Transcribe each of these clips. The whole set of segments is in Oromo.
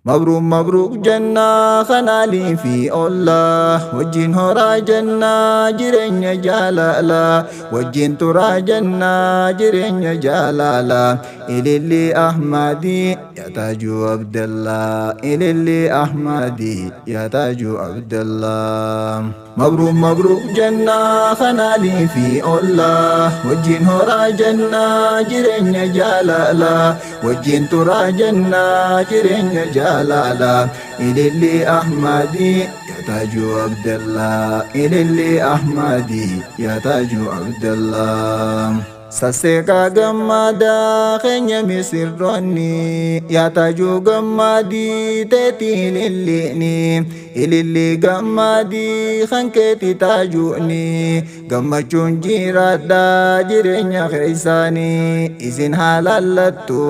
Mabruuk mabruuk jannaa kanaalii fi ollaa wajjin horaa jannaa jireenya jaalalaa wajjin turaa jannaa jireenya jaalalaa. Ililli Ahmadii yaa Taajuu Abdallaa, Ililli Ahmadii yaa Taajuu Abdallaa. Mabruuk mabruuk jannaa kanaalii fi ollaa wajjin horaa jannaa jireenya jaalalaa wajjin turaa jannaa jireenya jaalalaa. Ililli Ahmadii yaa Taajuu Abdallaa, Ililli Ahmadii yaa Taajuu Abdallaa. Sasseeqaa gammadaa keenya misirroonni yaa Taajuu gammadii teetii ililliini, ililli gammadii kan keeti taajuuni, gammachuun jiraadhaa jireenya keessaanii, isin haa laallattu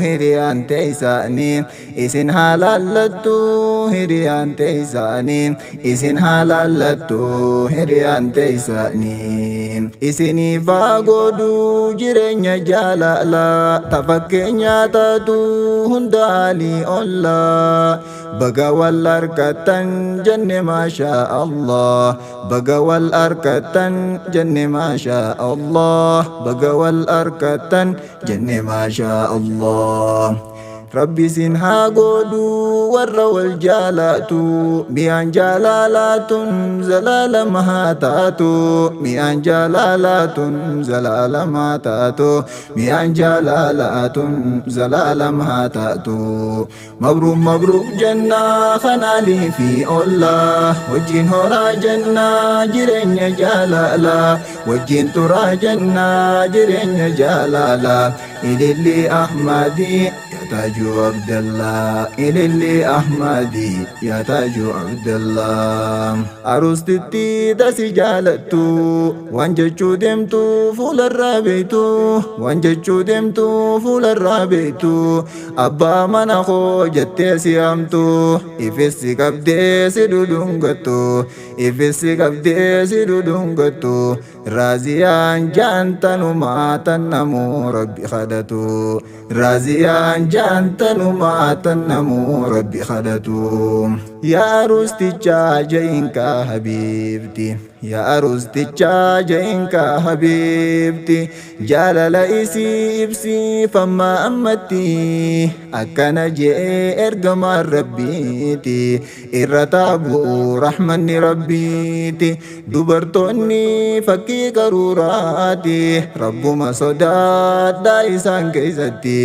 hiriyaan teessaanii, isin haa laallattu hiriyaan teessaanii, isin haa laallattu hiriyaan teessaanii. Isiniif haa godhuu jireenya jaalalaa ta fakkeenyaa taatu hunda haalii ollaa. Baga wal harkattan jenne maashaa Allah, baga wal harkattan jenne maashaa Allah, baga wal harkattan jenne maashaa Allah. Rabbi isin haa godhuu warra wal jaalatu, mi'aan jaalalaatun zalaalama haa taatu, mi'aan jaalalaatun zalaalama haa taatu, mi'aan jaalalaatun zalaalama haa taatu. Mabruuk mabruuk jannaa kanaalii fi ollaa wajjin horaa jannaa jireenya jaalalaa wajjin turaa jannaa jireenya jaalalaa. Ililli Ahmadii yaa Taajuu Abdallaa, Ililli Ahmadii yaa Taajuu Abdallaa. Aruustitti tasi jaalattu waan jechuu deemtu fuularraa beektu, waan jechuu deemtu fuularraa beektu, abbaa mana koo jettee si hamtu, ifissi qabdee si dhudhungattu, ifissi qabdee si dhudhungattu. Raaziyaan jaantanumaa tannamuu rabbi kadhatu, Raaziyaan jaantanumaa tannamuu rabbi kadhatu. Yaa aruustichaa ja'inkaa habiibti, yaa aruustichaa ja'inkaa habiibti, jaalala isii ibsii fammaa ammatti, akkana je'ee ergamaan rabbiiti, irra taabuu rahmanni rabbiiti. Dubartoonni fakkii qaruuraati, rabbuma sodaadhaa isaan keessatti,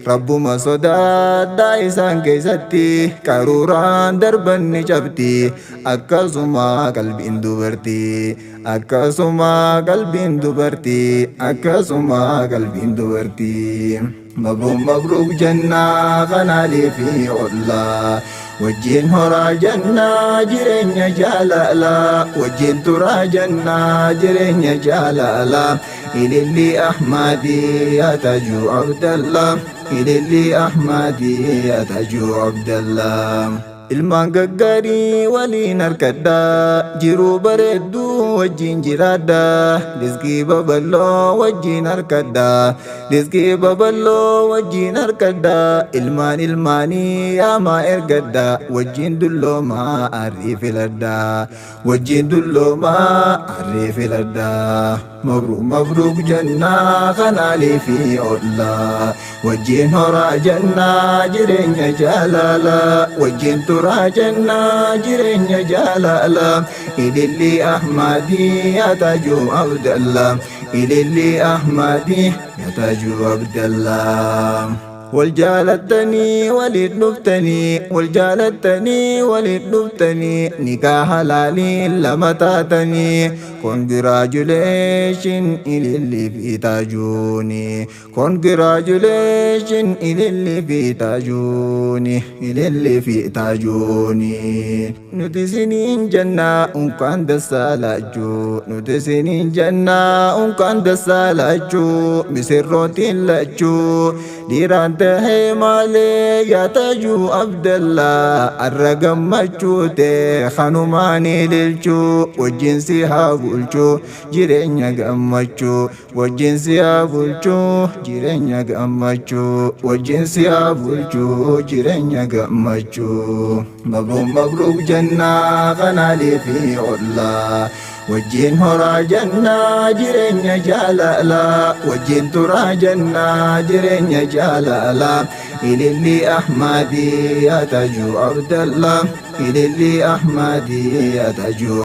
rabbuma sodaadhaa isaan keessatti, qaruuraan darban ni cabdi, akkasuma qalbiin dubartii, akkasuma qalbiin dubartii, akkasuma qalbiin dubartii. Mabruuk mabruuk jannaa kanaalii fi ollaa wajjin horaa jannaa jireenya jaalalaa wajjin turaa jannaa jireenya jaalalaa. Ililli Ahmadii yaa Taajuu Abdallaa, Ililli Ahmadii yaa Taajuu Abdallaa. Ilmaan gaggaarii waliin harkadhaa, jiruu bareedduu wajjin jiraadhaa, rizqii babal'oo wajjin harkadhaa, rizqii babal'oo wajjin harkadhaa, ilmaan ilmaanii yaamaa ergadhaa, wajjin dulloomaa arrii filadhaa, wajjin dulloomaa arrii filadhaa. Mabruuk mabruuk jannaa kanaalii fi ollaa wajjin horaa jannaa jireenya jaalalaa wajjin turaa jannaa jireenya jaalalaa. Ililli Ahmadii yaa Taajuu Abdallaa, Ililli Ahmadii yaa Taajuu Abdallaa. Wal jaalattanii waliin dhuftanii, wal jaalattanii waliin dhuftanii, nikaa halaaliin lama taatanii. Congratulation Ililli fi Taajuuni, congratulation Ililli fi Taajuuni, Ililli fi Taajuuni. Nuti isiniin jannaa unkaan dassaa laachuu, nuti isiniin jannaa unkaan dassaa laachuu, misirrootiin lachuu. Dhiiraan tahee malee yaa Tajuu Abdallaa, arra gammachuu tee kanumaan ililchuu. Wajjin si haa bulchuu jireenya gammachuu, wajjin si haa bulchuu jireenya gammachuu, wajjin si haa bulchuu jireenya gammachuu. Mabruuk mabruuk jennaa kanaalee fi ollaa, wajjin horaa jennaa jireenya jaalalaa, wajjin turaa jennaa jireenya jaalalaa. Ililli Ahmadii yaa Tajuu Abdallaa, ililli Ahmadii yaa Tajuu.